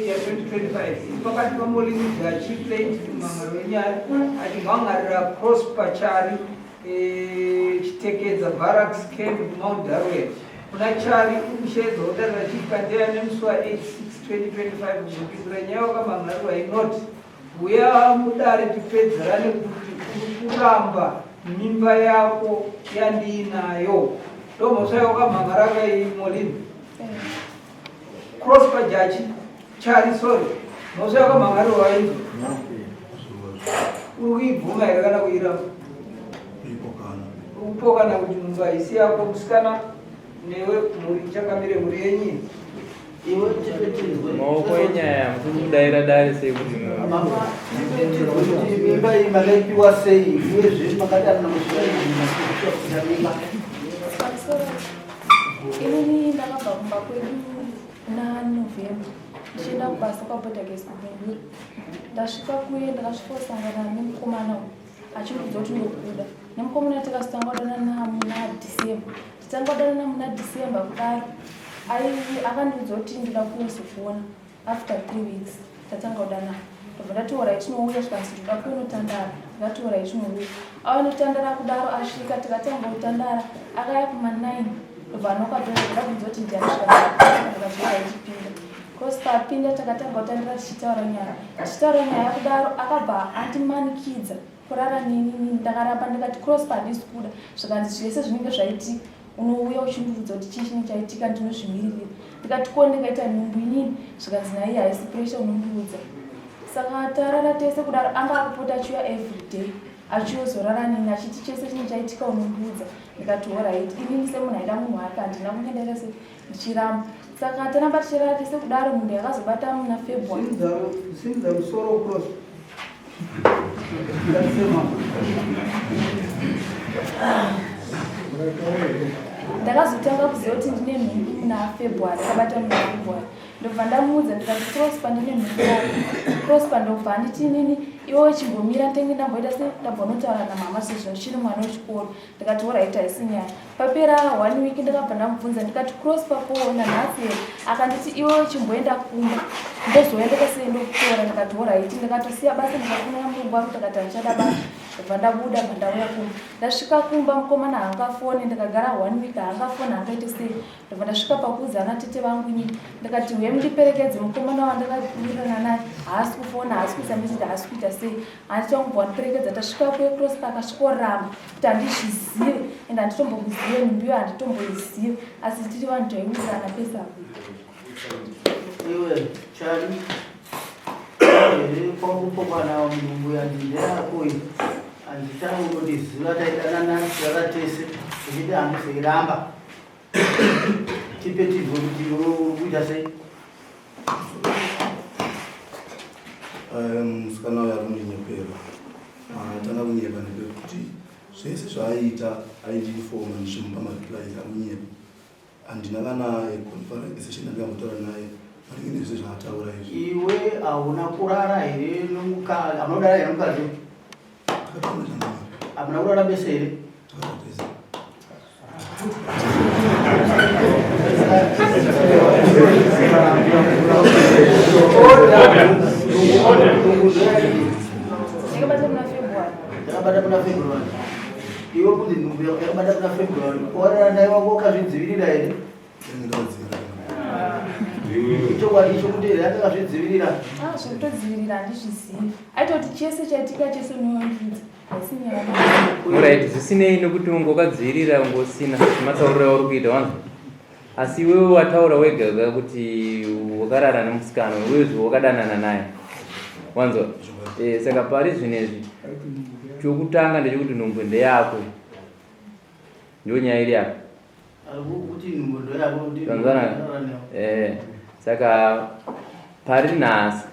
Ya 2025 iri pakati paMolini Jachi plaintiff mumhan'aro wenyaya achimhan'arira Prosper Chari eh, Chitekedza Barracks Camp kuMount Darwell. Kuna Chari uri kusheedzwa kudare raChief Kandeya nemusi wa 8 6 2025 kuzopindura nyaya wakamhan'arirwa inoti Huya mudare tipedzerane kuti uri kuramba mimba yako yandiinayo. Ndomhosva yawakamhan'ara kai Molini? Cross pajachi Chari sorry. Mhosva yakamhan'arirwa wainzwa. Uri kuibvuma here kana kuiramba? Uri kupokana kuti mumba haisi yako musikana newe mhuri changamire mhuri yenyu Maoko enyaya musiri kudaira dare sei kuti mimba iyi makaipiwa sei uyezve makadanana kusvika mimba? Inini ndakabva kumba kwedu muna November ndichienda kubasa kwaBorder kubindura. Ndasvika kuye ndakasvika kusangana nemukomana uyu achindiudza kuti ndokuda. Nemukomana takazotanga kudanana muna December. Titanga kudanana muna December kudaro akandiudza kuti ndoda kuzokuona after 3 weeks tatanga kudanana. Ndobva ndati orai tinouya zvikanzi ndoda kuonotandara. Ndakati orai tinouya. Auya notandara kudaro asvika tikatanga kutandara akaya kuma 9 ndobva anoka door ndabvunza kuti ndiani zvikanzi ndikati orai tipinda. Prosper apinda takatanga kutandara tichitaura nyaya. Tichitaura nyaya kudaro akabva andimanikidza kurara neni inini ndakaramba ndikati Prosper handisi kuda zvikanzi zvese zvinenge zvaitika unouya uchindiudza kuti chii chinenge chaitika ndinozvimiririra ndikati ko ndikaita nhumbu inini zvikanzi naiye haisi pressure unondiudza saka tarara tese kudaro anga akupota achiuya everyday achiozorara neni achiti chese chinenge chaitika unondiudza ndikati horait inini semunhu aida munhu wake handina kunge ndaita se ndichiramba saka taramba tichirara tese kudaro munhu yakazobata muna February Simudza musoro cross. Ndakazotanga kuziva kuti ndine nhumbu muna February, ndakabata muna February. Ndobva ndamuudza ndikati Prosper ndine nhumbu yako. Prosper ndobva anditi inini iwe chimbomira nditenge ndamboita se ndambonotaura namama sezvo ndichiri mwana wechikoro. Ndikati horaiti haisi nyaya. Papera one week ndakabva ndamubvunza ndikati Prosper ko nanhasi here? Akanditi iwe chimboenda kumba ndozouya ndakasiya ndokutora. Ndikati horaiti ndakatosiya basa ndikafonera murungu wangu ndikati handichada basa ndobva ndabuda bva ndauya kumba. Ndasvika kumba mukomana haangafoni ndikagara one week haangafoni haangaite sei ndobva ndasvika pakuudza ana tete vangu inini ndikati huya mundiperekedze mukomana wandakawirirana naye haasi kufona haasi kuisa message haasi kuita sei handiti wangu bva wandiperekedza tasvika kuye Prosper akasvikoramba kuti handizvizive and handitombokuzive nhumbi iyo handitomboizive asi tiri vanhu taiwirirana pese apo. Iwe Chari, here kwakupokana nhumbu yanzi ndeyako iyi handitanga unondiziva taidanana tichirara tese uchiti handizoiramba tipe tinzwe kuti iwe uri kuita sei. Musikana uyo ari kundinyepera atanga kunyepa nepekuti zvese zvaaiita aindinfoma ndichimupa mareplies ari kunyepa handina kana conversation yandingambotaura naye maringe nezvese zvaataura izvi. Iwe hauna kurara here nomukadzi? Hamuna kurara here nomukadzi? Hamuna kurara bese here? Takarara tese. Ndakabata muna February. Yakabata muna February. Iwe kunzi nhumbu yakabata muna February. Warara naye wako wakazvidzivirira here? Ichokwadi chokuti here akazvidzivirira? Ah, zvekutodzivirira handizvizivi. Aitoti chese chaitika chese unondiudza. Alright, zvisinei nekuti unge wakadzivirira unge usina sematauriro auri kuita wanzwa. Asi iwewe wataura wega ka kuti wakarara nemusikana uyezve wakadanana naye. Wanzwa? Eh, saka pari zvino izvi Chokutanga ndechekuti nhumbu ndeyako. Ndiyo nyaya iri apa. Eh, saka pari nhasi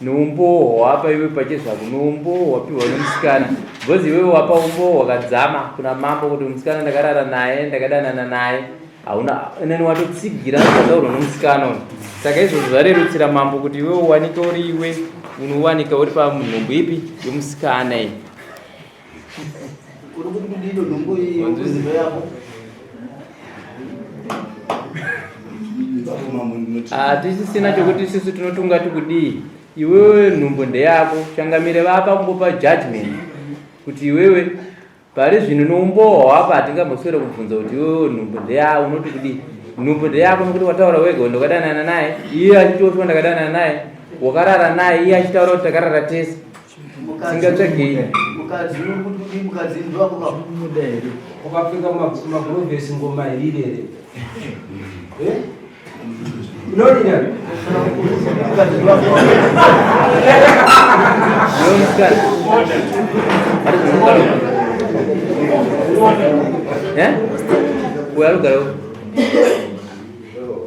noumbowo hwawapa iwe pachezvako noumbowo hwapiwa nomusikana because iwewe wapa umbowo hwakadzama kuna mambo kuti musikana ndakarara naye ndakadanana naye hauna neni watotsigira zvataurwa nomusikana uyu saka izvozvo zvarerutsira mambo kuti iwewe uwanike uri iwe unowanika uri panhumbu ipi yomusikana iyi Uri kuti kudii nhumbu iyi yokuziva yako? Hatisisina chokuti isusu tinotunga tikudii. Iwewe nhumbu ndeyako, changamire vapa kungopa judgment kuti iwewe pari zvino noumbowo hwawapa hatingamboswera kubvunza kuti iwewe nhumbu ndeyako unoti kudii. Nhumbu ndeyako nokuti wataura wega ndakadanana naye, iye achitoswa ndakadanana naye, wakarara naye iye achitaura kuti takarara tese. Singatsvagei. Mukadzi uri kuti kudii mukadzi ndowako ka. Muda here? Wakapfeka magurovhesi ngoma irire here? Eh? Inorira. Mukadzi ndowako. Iwe musikana. Eh? Uyo arikugara uko.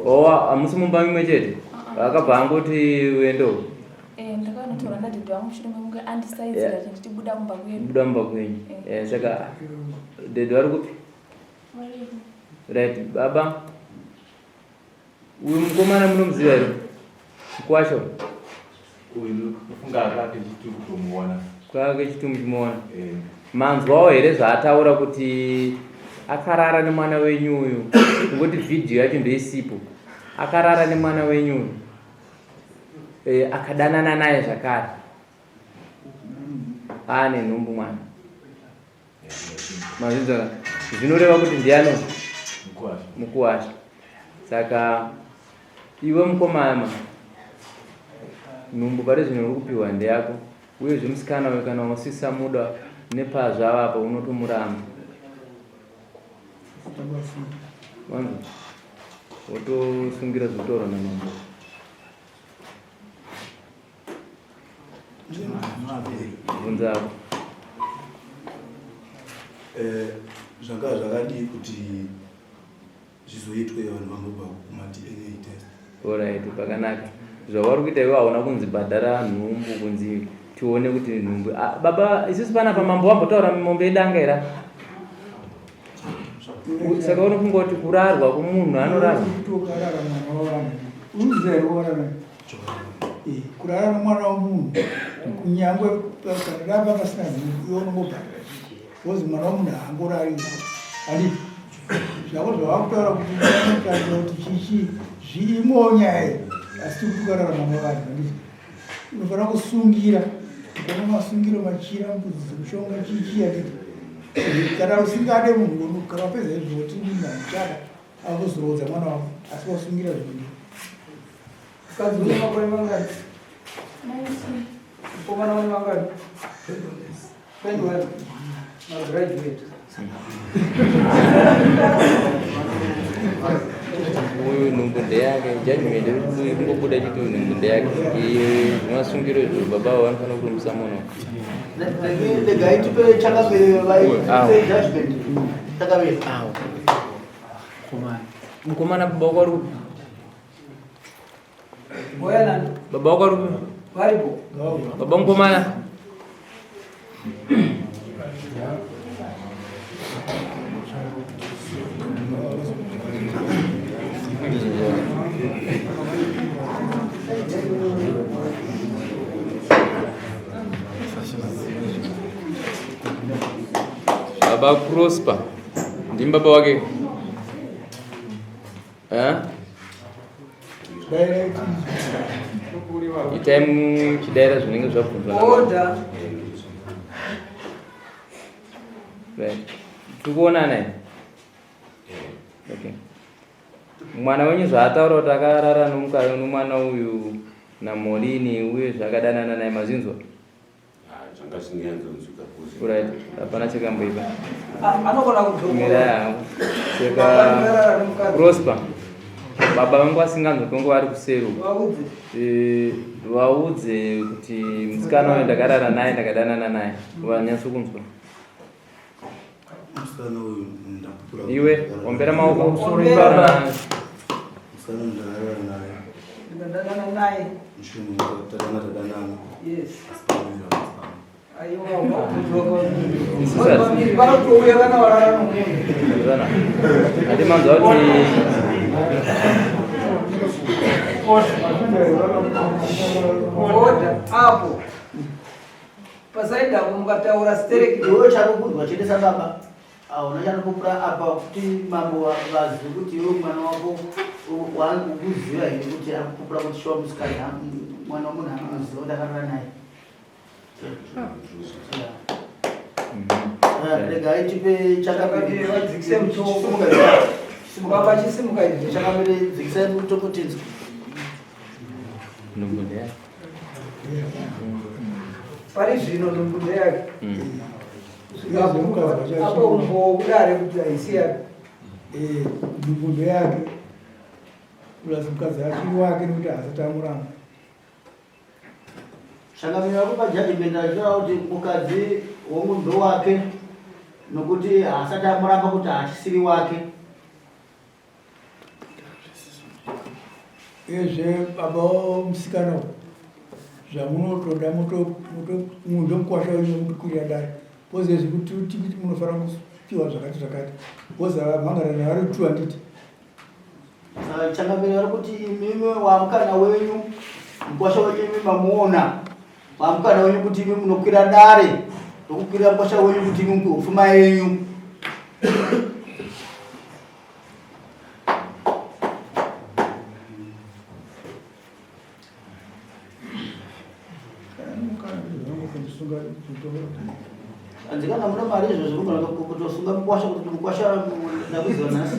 Oh, hamusi mumba mimwe chete? Akabva angoti uende uko. Eh, ndakanotaura nadhedhi vangu mushure mekunge andisaidzira yeah. ndichibuda kumba kwedu. Buda mumba kwenyu. Eh. Eh, saka dhedhi vari kupi? Right, baba. Uyu mukomana munomuziva here? Mkwasha. Uyu ufunga akake chitubu tomuona. Kwake chitubu chimuona. Eh. Manzwawo here zvaataura kuti akarara nemwana wenyu uyu kungoti vhidhiyo yacho ndoisipo akarara nemwana wenyu uyu e, akadanana naye zvakare aane nhumbu mwana mazvinzwa zvinoreva kuti ndiani mukuwasha saka iwe mukomana nhumbu pari zvino uri kupiwa ndeyako uyezve musikana uyo kana usisamuda nepazvava apa unotomuramba wanzwa wotosungira zvotaurwa namambo bvunza ako eh, zvanga zvakadii kuti zvizoitwe vanhu vambobva kumadna test orit pakanaka zvavari kuita iwe hauna kunzi bhadhara nhumbu kunzi tione kuti nhumbu ah, baba isusu panapa mambo vambotaura mombe yedanga era Saka unofunga kuti kurarwa kumunhu anorarwa? Ukarara mwana wavanhu. Unoziva here warara? Eh, kurara nomwana womunhu kunyangwe ukarara pasina nhumbu iwe unongobhadhara chete. Because mwana womunhu haangorari. Handiti? Zvako zvawakutaura kuti unotaura kuti chichi zviimowo nyaya iyi asi tiri kuti ukarara mwana wavanhu handiti? Unofanira kusungira kana masungiro machira mbudzi dzekushonga chichi handiti kana usingade munhu kana wapedza izvo woti munhu handichada akuzorodza mwana wako asi wasungira zvinhu Mukadzi une makore mangani? Mukomana une mangani? 21. Magraduate. Uyu nhumbu ndeyake, judgment kungobuda chiti uyu nhumbu ndeyake. Zvimasungiro izvo baba avo vanofanira kutomusa munhu. Regai tipe chakamire vai judgment. Chakamire. Mukomana baba wako ari kupi? Baba wako ari kupi? Varipo. Baba mukomana. Baba Prosper ndimi baba wake Eh? Itai muchidaira zvinenge zvabvunzwa. Order. Right. Tiri kuonana here? Okay. Mwana wenyu zvaataura kuti akarara nomwana uyu naMolini uye zvakadanana naye mazvinzwa? Zvanga zvinyanzonzwika kuzi. Right. Hapana chakamboipa. Ah, anogona kudzokora. Mira yangu. Saka Prosper. Baba vangu vasinganzwe konge vari kuseri uko. Eh, vaudze kuti musikana uyo ndakarara naye ndakadanana naye vanyatso kunzwa. Musikana uyu ndapupura. Iwe ombera maoko Ombera. Musikana uyu ndakarara naye. Ndikadanana naye. Mushure takanga tadanana. Yes. Asi pamira musikana. Vanotouya kana warara nomunhu. Ati manzwa kuti Order apo. Pasaida apo mukataura stereki. Iwe chakukudzwa chete sababa hauna chanokupura apa kuti mambo vazive kuti iwe mwana wako wakuziva here kuti akupupura kuti shuwa musikana mwana wemunhu anoziva kuti akarara naye. Regai tipe chakapiri vadzikise mutongo. Baba chisimuka izvi. Chakapiri dzikisai mutongo tinzwe. Nhumbu ndeyake. Pari zvino nhumbu ndeyake. Apo umbowo kudare kuti haisi yake. Eh, nhumbu ndeyake. Plus mukadzi achiri wake nekuti haasati amuramba. Changamire vakupa judgment achitaura kuti mukadzi womunhu ndowake nokuti haasati amuramba kuti haachisiri wake. Uyezve baba womusikana uyu zvamunotoda munhu ndomukwasha wenyu mutokwirira dare poze zvekuti kuti munofanira kupiwa zvakati zvakati poze mhangarana vari tu handiti. Changamire vari kuti imimi wamukana wenyu mukwasha wenyu imi mamuona wamukana wenyu kuti imi munokwira dare rokukwirira mukwasha wenyu kuti imi mupiwe pfuma yenyu. Hanzi kana muna mari izvozvo munogona kutosunga mukwasha kuti mukwasha ndakuziva nhasi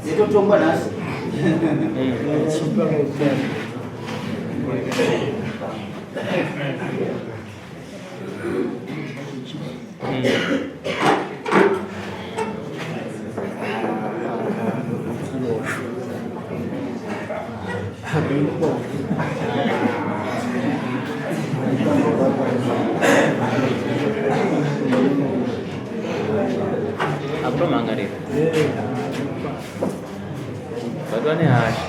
ndototongwa nhasi. Akutomangarira. Batwa nehasha.